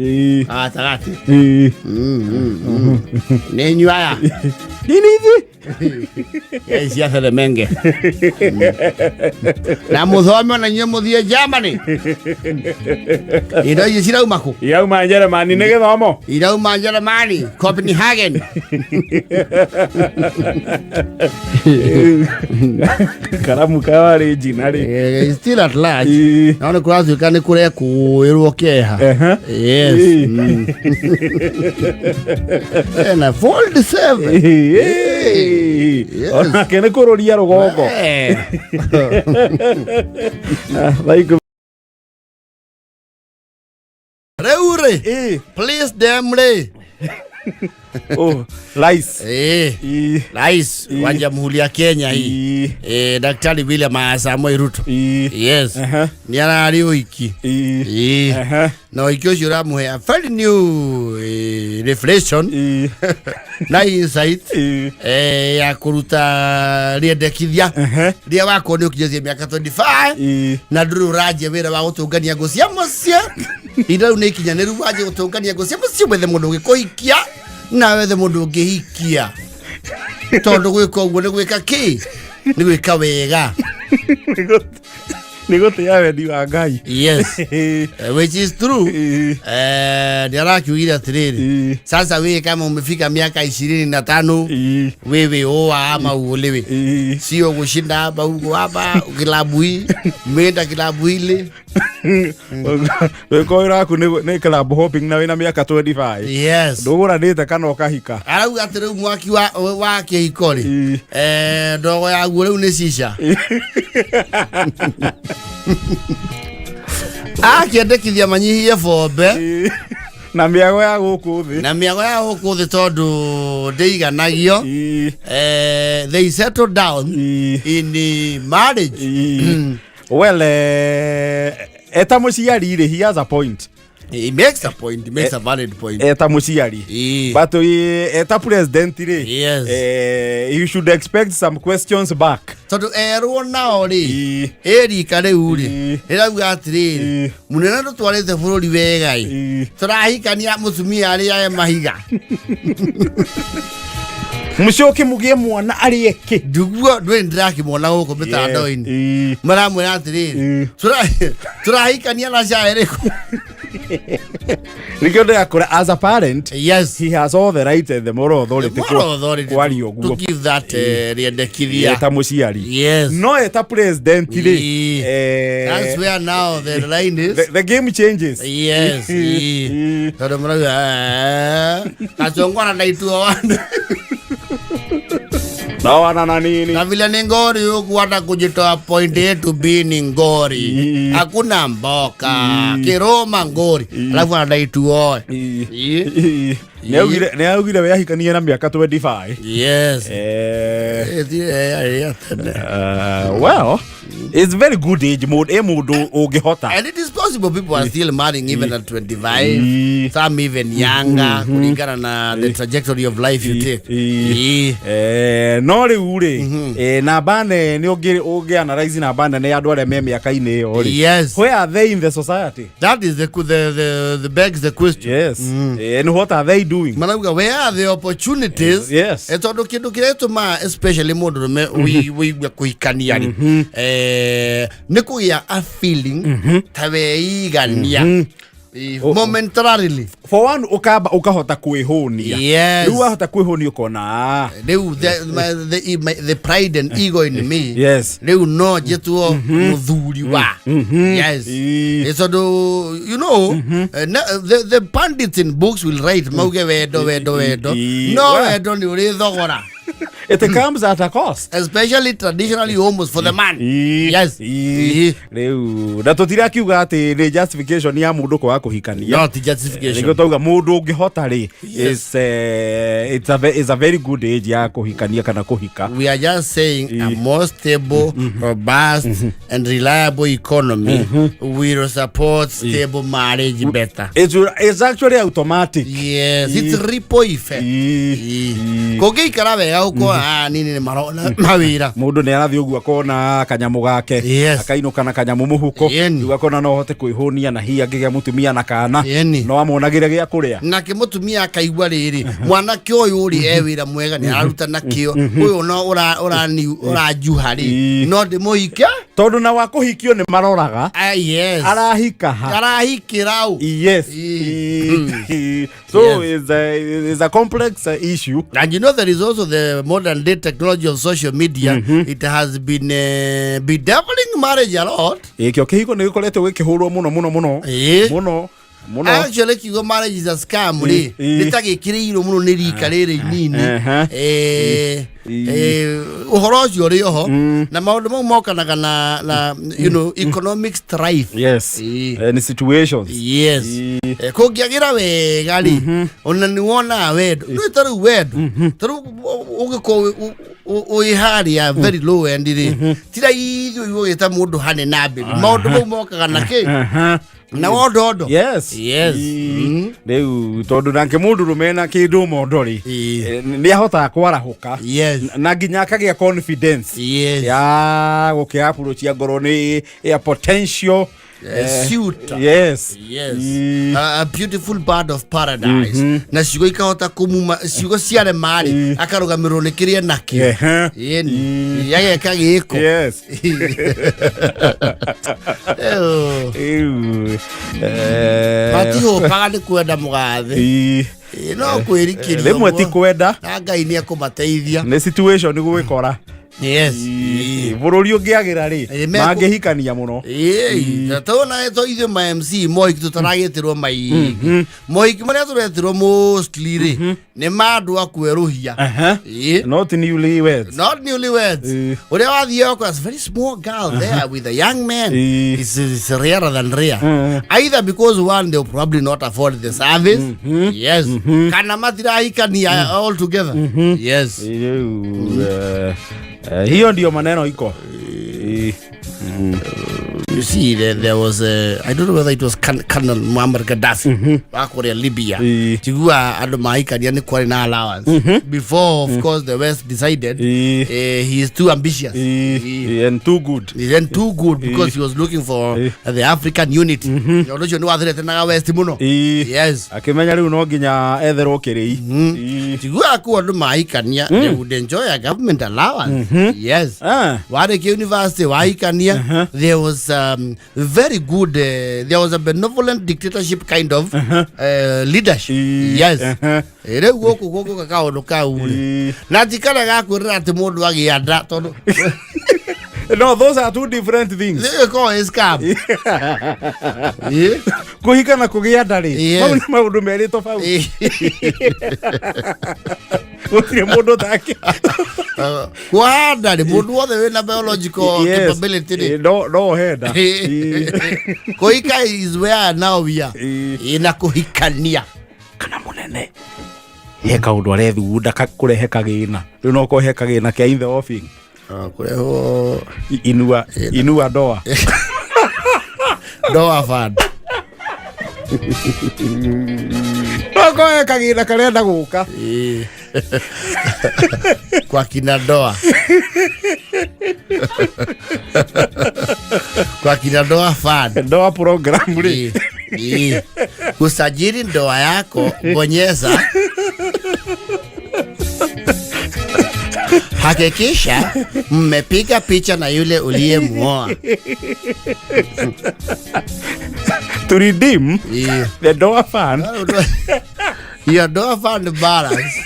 gatagatĩ. Nĩ inyuĩ aya. Nini ithuĩ. Cia Theremenge na mũthome ona inyuĩ mũthiĩ Germany, indo ici cirauma kũ? Irauma Njeremani nĩ gĩthomo. Irauma Germany, Copenhagen. Karamu kawarĩ njina rĩ. Still at large. No nĩ kũratuĩka nĩ kũrekũĩrwo kĩeha. Yes. Ena fold seven. Yes. Onake nĩ kũrũria rũgongo. Thaa Rĩu rĩ, please them rĩ. Oh, Rais. Rais wa Jamhuri ya Kenya hii, Daktari William Samoei Ruto. Yes. Nĩ ararĩ ũiki. Na ũiki ũcio ũramũhe a very new reflection na insight ya kũruta rĩendekithia rĩa wakorwo nĩ ũkinyĩtie mĩaka 25 na ndũrĩ ũranjia wĩra wa gũtũngania ngũ cia mũciĩ. Ihinda rĩu nĩ ikinyanĩru wanjie gũtũngania ngũ cia mũciĩ, wethe mũndũ ũngĩkũhikia na wethe mũndũ ũngĩhikia, tondũ gwĩka ũguo nĩ gwĩka kĩ? Nĩ gwĩka wega. Nĩ gũtĩa wendi wa Ngai. Yes. Which is true. Nĩ arakiugire atĩrĩrĩ, sasa wewe kama umefika miaka 25, wewe oa ama uolewe, sio kushinda hapa huko hapa kilabu hii umeenda kilabu ile. Wĩko wĩra waku nĩ club hopping na wĩna mĩaka 25. Yes. Ndũgũranĩte kana ũkahika. Arauga atĩ rĩu mwaki wa kĩhiko rĩ, ndogo yaguo rĩu nĩ cica. Akĩendekithia manyihie bombe Na mĩago ya gũkũ thĩ. Na mĩago ya gũkũ thĩ, tondũ ndĩiganagio. They settle down in the marriage. Well, eta mũciari rĩ, he has a point. He makes a point, he makes a valid point. Eta mũciari. But eta president rĩ, you should expect some questions back. Tondũ erwo nao rĩ, ĩrika rĩu rĩ, rĩrauga atĩrĩrĩ, mũnene ndũtwarĩte bũrũri wega ĩ, tũrahikania mũtumia arĩae mahiga. Mũcoke mũgĩe mwana arĩe kĩ? Nduguo ndwĩ ndĩrakĩmona gũkũ mĩtandao-inĩ maramwĩra atĩrĩrĩ, tũrahikania na ca ĩrĩkũ? Nĩkĩo ndĩrakũra, as a parent, he has all the right and the moral authority Moral authority kwaria to ũguo. give that rĩendekithia. Eta mũciari. No eta president rĩ, That's where now the line is. The game changes. Yes. Tondũ marauga, "Eh, kachongora ndaituo wana." Na Toana na nini? Na vile ni ngori huku hata kujitoa point A to B ni ngori. Hakuna mboka. Kiroma ngori. Alafu anadai tuoe. Nĩ augire we ahikanie na mĩaka 25. Yes. Tene. Well, it's very good age mũndũ ĩ mũndũ ũngĩhota. And it is possible people are still marrying even at 25. Some even younger, kulingana na the trajectory of life you take. No rĩu rĩ, namba nene ũngĩ analyze namba nene ya andũ arĩa me mĩaka-inĩ ĩyo rĩ, where are they in the society? That is the begs the question. Yes. And what are they doing? Marauga, where are the opportunities? Tondũ kĩndũ kĩrĩa gĩtũmaga especially mũndũrũme wĩigue kũhikania rĩ, nĩ kũgĩa a feeling ta weigania momentarily. For one, ũkamba ũkahota kwĩhũnia. Rĩu wahota kwĩhũnia ũkona, ah, Rĩu the pride and ego in me, rĩu no njĩtwo mũthuri wa, yes. Tondũ the pundits in books will write mauge wendo, wendo, wendo. No wendo nĩ ũrĩ thogora. It comes at a cost. Especially traditionally almost for the man. Yes. Rĩu na tũtirakiuga atĩ nĩ justification ya mũndũ kwaga kũhikania. Not justification. Nĩguo twauga mũndũ ũngĩhota rĩ, is a very good age ya kũhikania kana kũhika. We are just saying a more stable, robust and reliable economy will support stable marriage better. It's actually automatic. Yes, it's ripple effect. Kũngĩikara wega ũkona nini nĩ marona mawĩra. Mũndũ nĩ arathiĩ ũguo akona kanyamũ gake, akainũka na kanyamũ mũhuko. Rĩu akona no ahote kwĩhũnia na hihi angĩgĩa mũtumia na kana, no amonagĩre gĩa kũrĩa. Nake mũtumia akaigua rĩrĩ, mwanake ũyũ rĩ, e wĩra mwega, nĩ araruta na kĩo, ũyũ no ũranjuha rĩ, no ndĩmũhike. Tondũ na wa kũhikio nĩ maroraga. Ah, yes. Arahika ha? Arahikĩra ũ? Yes. So it's a complex issue. And there is also the modern day technology of social media. It has been bedeviling marriage a lot. Ĩkĩo kĩhiko nĩ gĩkoretwo gĩkĩhũrwo mũno mũno mũno. Mũno mũno. Actually, kiugo "marriage is a scam" rĩ, nĩ ta gĩkĩrĩirwo mũno nĩ rika rĩrĩ inini. Ũhoro ũcio ũrĩ oho na maũndũ mau mokanaga na economic strife. Ni situations. Yes. Kũngĩagĩra wega rĩ, ona nĩ wonaga wendo nĩ ta rĩu wendo ta rĩu ũngĩkorwo wĩ harĩa very low end rĩ, ti raithi ũigua ũgĩta mũndũ hane na baby. Maũndũ mau mokaga na kĩ na wondondo. Yes. Rĩu tondũ nake mũndũ rũme na kĩndũ mondo rĩ, nĩ ahotaga kwarahũka na nginya akagĩa confidence ya gũkĩ approach ngorwo nĩ ya potential Suitor. Yes. Yes. A beautiful bird of paradise, na ciugo ikahota kumuma, ciugo ciarema rĩ, akarũgamĩrĩrwo nĩ kĩrĩa nakĩo. Ĩni ageka gĩko. Ew. Rĩu, matihũpaga nĩ kwenda mũgathe. Ĩ, no kwĩrikĩria. Rĩmwe ti ũguo. Kwenda. Na Ngai nĩ ekũmateithia. Nĩ situation gwĩkora. Bũrũri ũngĩagĩra rĩ, mangĩhikania mũno. Ĩĩ, tona to ithuĩ ma MC mohiki tũtaragĩtĩrwo maingĩ, mohiki marĩa tũretirwo mostly rĩ, nĩ ma andũ a kwerũhia. Not newlyweds. Not newlyweds. Ũrĩa wathiĩ okora, a very small girl there with a young man. It's rarer than rare. Either because one, they'll probably not afford the service. Yes. Kana matirahikania all together. Yes. Rĩu, hiyo ndio maneno iko. You see, there was a, I don't know whether it was Colonel Muammar Gaddafi wa kũrĩa Libya. Tigua andũ mahikania nĩ kwarĩ na allowance. Before, of course, the West decided he is too ambitious. And too good. He's then too good because he was looking for the African unity. Ũndũ ũcio nĩ wathirĩte na West mũno. Yes. Akĩmenya rĩu no nginya etherwo kĩrĩi. Tigua ku andũ mahikania, they would enjoy a government allowance. Yes. Warĩkia university wahikania, there was very good, there was a benevolent dictatorship kind of leadership. Yes. Rĩu gũkũ kaũndũ kau rĩ, na ti karĩa gakwĩrĩra atĩ mũndũ agĩa nda tondũ No, those are two different things. Ĩkorwo ĩ scam. Kũhika na kũgĩa nda rĩ, mau nĩ maũndũ merĩ tofauti. Gũtirĩ mũndũ ũtangĩ Kuoha nda rĩ, mũndũ wothe wĩna biological Yes. capability rĩ, No henda. Kũhika is where now we are. Na kũhikania. Kana mũnene he kaũndũ arethugunda kũrehe kagĩna rĩu no kohe kagĩna kĩa in the offing. Kũrehwo. Inua inua ndoa. Ndoa fund. No kohe kagĩna karenda gũka. Ĩĩ. Kwa kina ndoa, kwa kina ndoa fund. Ndoa program rĩ. Ĩĩ. Kusajili ndoa yako, bonyeza. Hakikisha mmepiga picha na yule uliyemuoa. To redeem the ndoa fund. Your ndoa fund balance.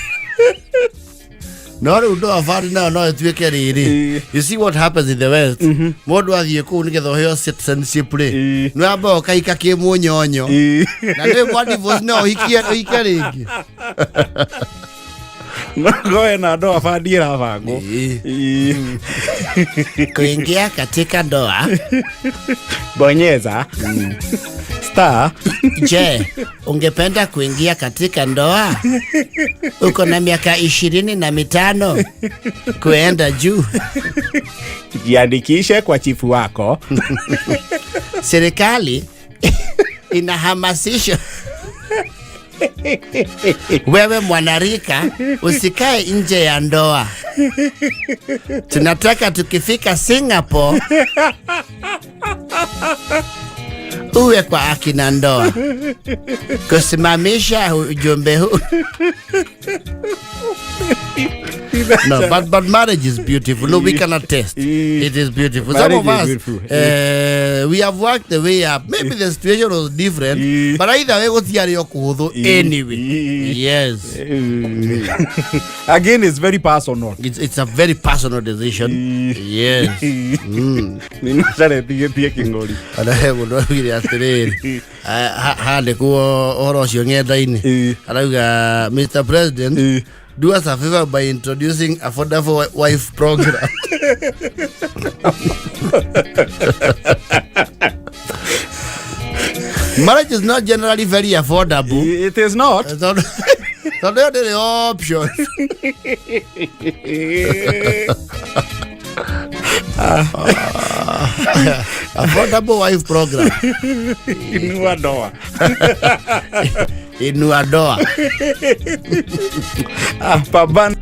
No rĩu ndoa fund nayo no ĩtuĩke rĩrĩ. You see what happens in the West? Mũndũ athiĩ kũu nĩgetha ũheo citizenship rĩ, nĩ wamba ũkaika kĩmũnyonyo. Na nĩ kwa divorce no ũhikie, ũhike rĩngĩ. No kohe na ndoa fund ĩrabangwo. Kuingia katika ndoa. Bonyeza star. Je, ungependa kuingia katika ndoa? Uko na miaka 25 kuenda juu. Jiandikishe kwa chifu wako. Serikali inahamasisha wewe mwanarika usikae nje ya ndoa. Tunataka tukifika Singapore uwe kwa akina ndoa. Kusimamisha ujumbe huu. No, but marriage is beautiful. No, we can attest. It is beautiful. Some Marriage of is us, beautiful. we have worked the way up. Maybe the situation was different, but either way, gũtiarĩ o kũhũthũ anyway. Yes. Again, it's very personal. It's a very personal decision. Yes. Nĩmacaretigĩtie kĩng'ori. Ona he mũndũ augire atĩrĩrĩ, handĩkwo ũhoro ũcio ng'enda-inĩ, arauga, "Mr President, do us a favor by introducing affordable wife program." Marriage is not generally very affordable. It is not. Tondũ ĩyo ndĩrĩ option. Affordable wife program. Inua ndoa. Inua ndoa. Ah, pambana.